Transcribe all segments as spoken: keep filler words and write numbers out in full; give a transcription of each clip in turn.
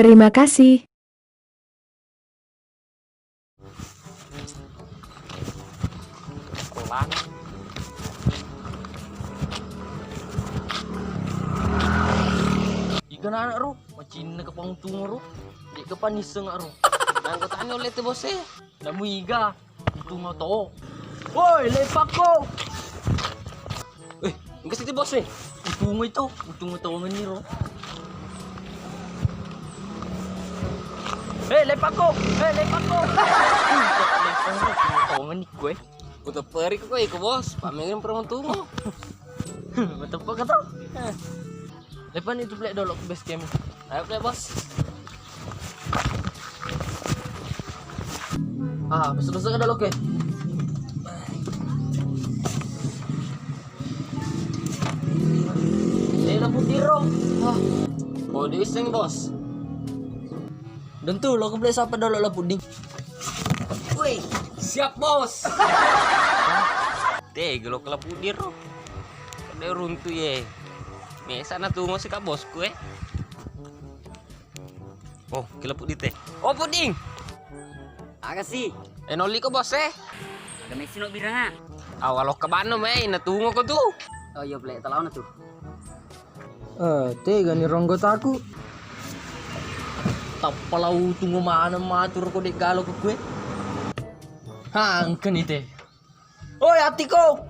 Terima kasih. Iga na anak ro, macinna ke pangtungo ro. Dek ke panisseng ro. Nang kotani oleh te bos e. Namu iga. Utungo to. Woi, lepakko. Eh, engka siti bos e. Utungo itu, utungo to ngeni ro. Eh, lepakko. Eh, lepakko. Lepakko, utungo to ngeni kue. Utepperi ko iko bos, pamengeng perang tungo. Betul apa kata? Lepan itu plek dolo ke base camp. Ayo plek bos. Ah, besok-besok dolo ke. Ini lampu tiro. Ah. Oh, diiseng bos. Dentu lo ke plek sapa dolo lampu ding. Woi, siap bos. Tega lo ke lampu tiro. Kode runtu ye. Mesa na tungo si ka bosku e. Oh, kila puding te. Oh, puding. Aga si? Eh, nolli ko bos e. Aga mesi no biranga. Awalo ke bano me, na tungo ko tu. Oh iya plek, telauna tu. Eh, tega ni ronggo taku. Tappa lau tungo mana matur ko dek galo ko kue. Hangkeni te. Oi, atiko.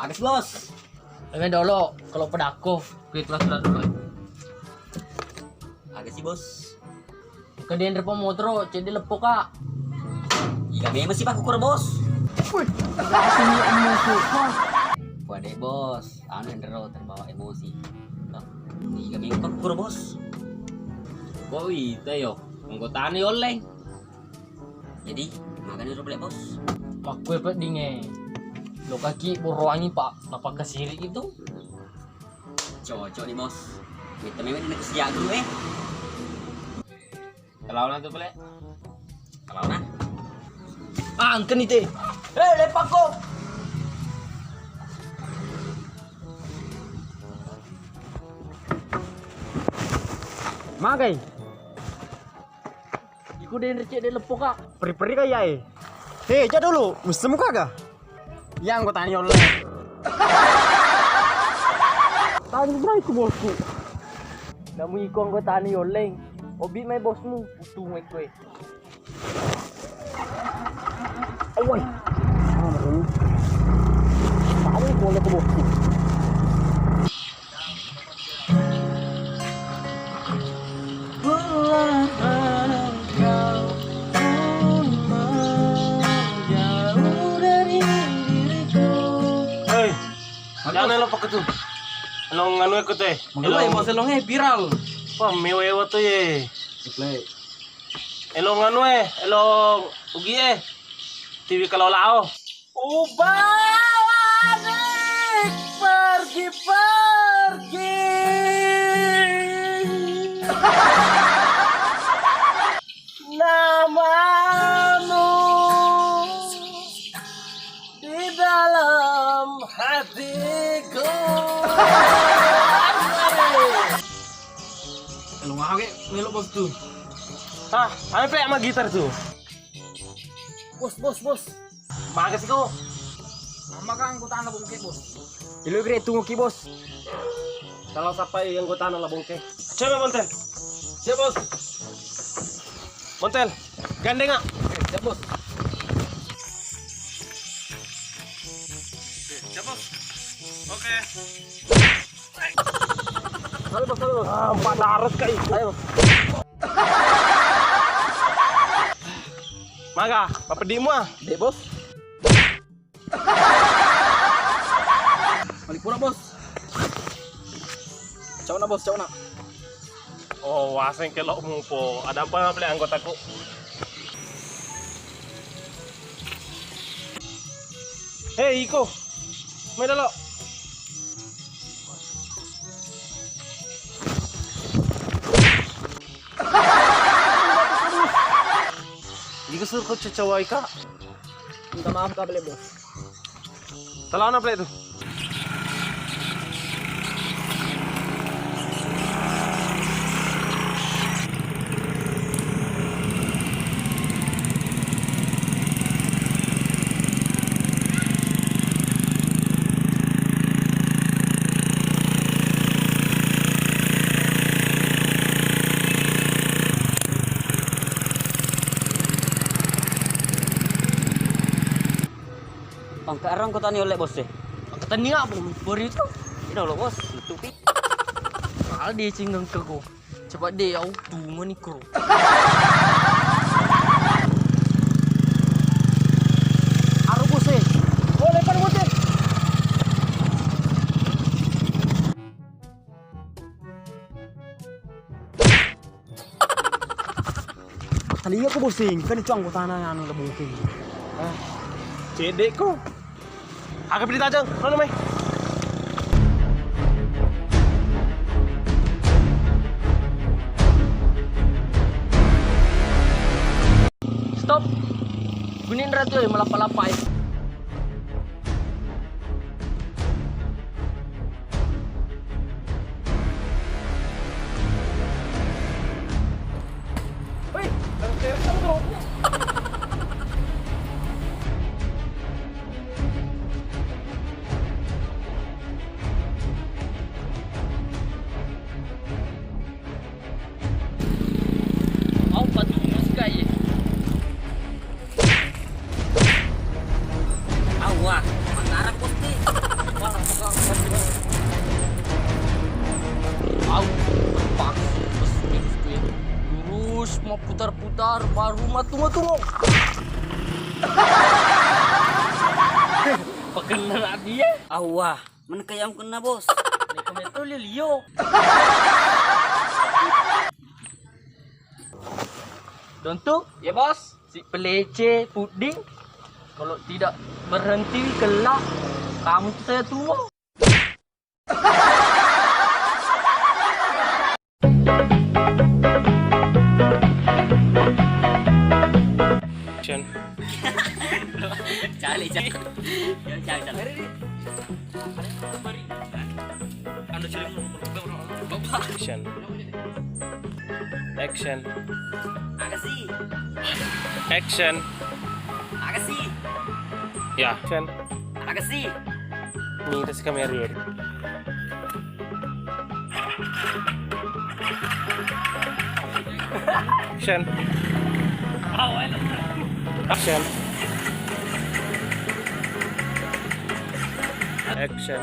Agus, bos. Eme dolo, kalau pedako, kui tulang-tulang dulu. Agus sih, bos. Kedenre pemotro, cedde lepo ka. Iya, memang sih pakukura bos. Wih, langsung ya emosi. Waduh bos, anu yang terbawa emosi. Nah, iya, memang pakukura bos. Kok itu yo? Anggotane oleng. Jadi, magani ro bos. Makkue peddinge. Lo kaki boroangi pak, napakkasiri itu. Cocok nih bos. Kita memang ini kesiak dulu eh. Kalau nanti beli. Kalau nah. Angkeni te. Eh, lepakko. Magai. Iku denre cedde leppo ka. Peri-peri ka yae. He, ja dulu, mesti muka ga? Ya anggotani oleng. Tadi berani ku bosku. Namu iko anggotani oleng. Obi mai bosmu, utung mai koe. Awai. Tadi boleh ku bosku. Hei, jangan lupa ke tu. Elong anu aku teh. Elong bos, elong e viral. Wah, mewa-ewa tu ye. Elong anu e, elong ugi e. Tiwi kalau lao. Ubawa nik pergi-pergi. Namamu di dalam hatiku. Lu mau ke melo bos tu. Ah, ayo pe sama gitar tu. Bos, bos, bos. Maga siko. Mama kan anggotana bongke bos. Ilo gre tungo ki bos. Kalau sapa yang anggotana la bongke. Coba Montel. Siap bos. Montel, gandeng ah. Siap bos. Siap bos. Oke. Halo bos, halo bos. Ah, empat darat kai. Ayo bos. Maga, bapak dimu ah. Dek bos. Balik pula bos. Cau na bos, cau na. Oh, waseng kelokmu po. Ada apa pale anggotaku? Hei, iko. Mai dolo. Iko suruh kau cacawai kak. Minta maaf kak bele bos. Telauna pale tu. Arang ko tani oleh bos e. Tani apa? Baru itu. Ini lo bos, tutupi. Ada cinggang ke ko. Coba deh, au tunggu nih kro. Aro bos e. Oh, lepas bos e. Tali iya ko bosing, kan itu anggotana anu le mungkin. Ah, cedek ko. Aga pilih tajang, mana mai? Stop. Kuning ratu e melapa-lapa e. Woi, au patungus kai. Awah, mangarang bos ni. Wah, langsung ke bos. Au, pas, bos ni, bos ni. Lurus, mau putar-putar, baru mau tunggu-tunggu. Pakenna dia. Awah, mana kayak kena bos? Ni kami tu lio. Dontu? Ya bos. Si pelece puding, kalau tidak berhenti kelak, kamu tuh saya tua. Action. Cali, cali. Ya, cali, cali. Anu cili. Action. Action. Makasih. Action. Makasih. Ya. Action. Makasih. Ini kasih kamera dulu. Action. Action. Action.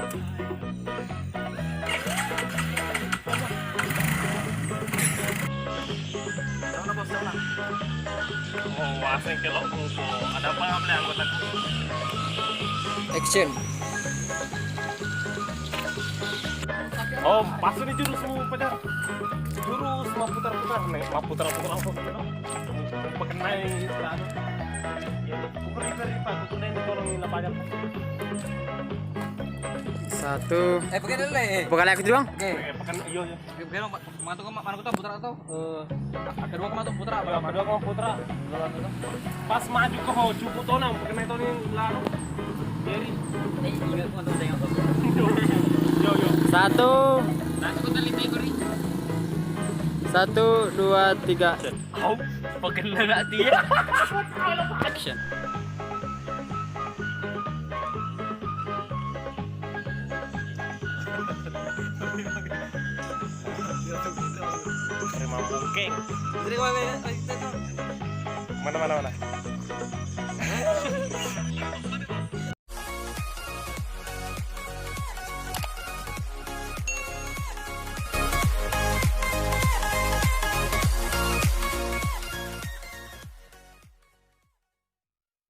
Oh, asing kelok musuh. Ada apa, apa anggota? Action. Oh, pas ini jurus mu, Pajar. Jurus mau putar-putar nih, mau putar-putar apa gitu. Mau pakai naik, anu. Ukur itu, Pak, ukur naik, tolong ini, Pajar. Satu. Eh, pakai dulu, eh. Bukan aku dulu, Bang. Oke. Eh, pakai, iya, iya. Oke, oke, Bang. Mana tuh, mana tuh putar atau? Eh, kedua kemana tuh putar apa? Yang kedua kemana putar? Pas maju ke ho, cukup tonang, pakai naik toning lalu. Jerry. Ini juga gua tuh tengok. Yo, yo. Satu. Nah, aku tadi tiga kali. Satu, dua, tiga. Au, pakai nana dia. Action. Terima bungkeng. Terima kasih. Mana, mana, mana?